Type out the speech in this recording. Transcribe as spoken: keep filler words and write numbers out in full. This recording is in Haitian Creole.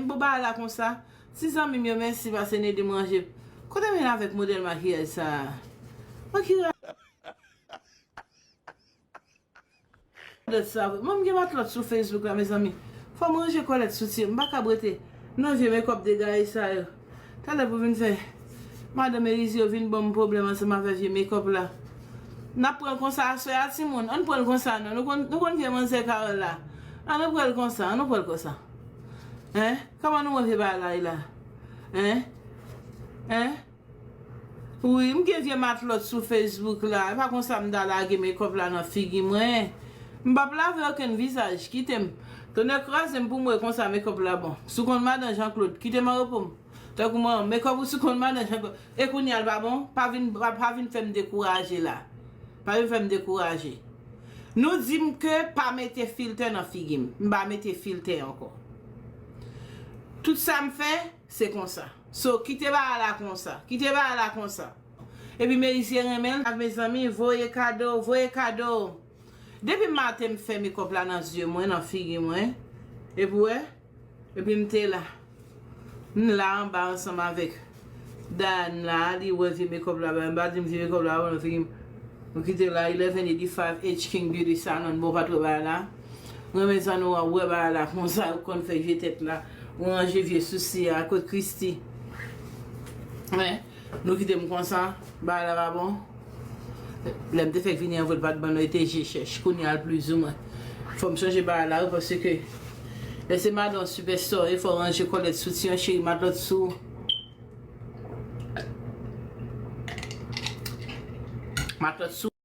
Bon bagay la konsa. Ti zanmi m yo, mèsi paske n ede m ranje. Kote m ye avèk modèl makiyaj sa a? Makiyaj. Lòt sa vre. Mwen, m gen matlòt sou Facebook la, mezanmi. Fò m ranje kòlèt soutyen. M pa kab rete nan vye mekòp degaye sa yo. Talè pou vin fè madanm Elize yo vin ban m pwoblèm ansanm avè vye mekòp la. N ap pran l konsa aswè a, timoun. Ann pran l konsa, non. Nou konn, nou konn vye manzè Carole la. Ann pran l konsa, ann pran l konsa. Hein? Kòman nou wè vye bagay la ye la? Hein? Hein? Wi, m gen vye matlòt sou Facebook la. E pa konsa m ta lage mekòp la nan figi mwen. M p ap lave okenn vizaj. Kite m. Tonnè kraze m pou m wè konsa mekòp la bon. Sou kont madan Jean Claude, kite m an repo m. Tankou mwen, mekòp ou sou kont madan Jean Claude. E kounye a l pa bon? Pa vin, pa, pa vin fè m dekouraje la. Pa vin fè m dekouraje. Nou di m ke pa mete filtè nan figi m. M pa mete filtè ankò. Tout sa m fè, se konsa. So, kite bagay la konsa. Kite bagay la konsa. Epi Merisye renmen l, mezanmi, voye kado, voye kado. Depi maten m fè mekòp la nan zye mwen, nan figi mwen. Epi w wè, epi m te la. M la anba ansanm avèk Dayane la, li wè vye mekòp la, m pa di m vye mekòp la, nan figi m. Nou kite la, eleven eighty-five H King Beauty Salon, bon, pa twò bagay la. Mwen renmen jan nou wè bagay la konsa, ou konn fè vye tèt la. Ou ranje vye sousi a, kot Christy? Wen, nou kite m konsa, bagay la pa bon. Lè m te fèk vini an vre, l pa t ban nou, e te je chèch. Kounye a l plizoumwen. Fò m chanje bagay la, wi, paske lè se madan sipèsta, e fò w ranje kòlèt soutyen, cheri, matlòt sou. Matlòt sou.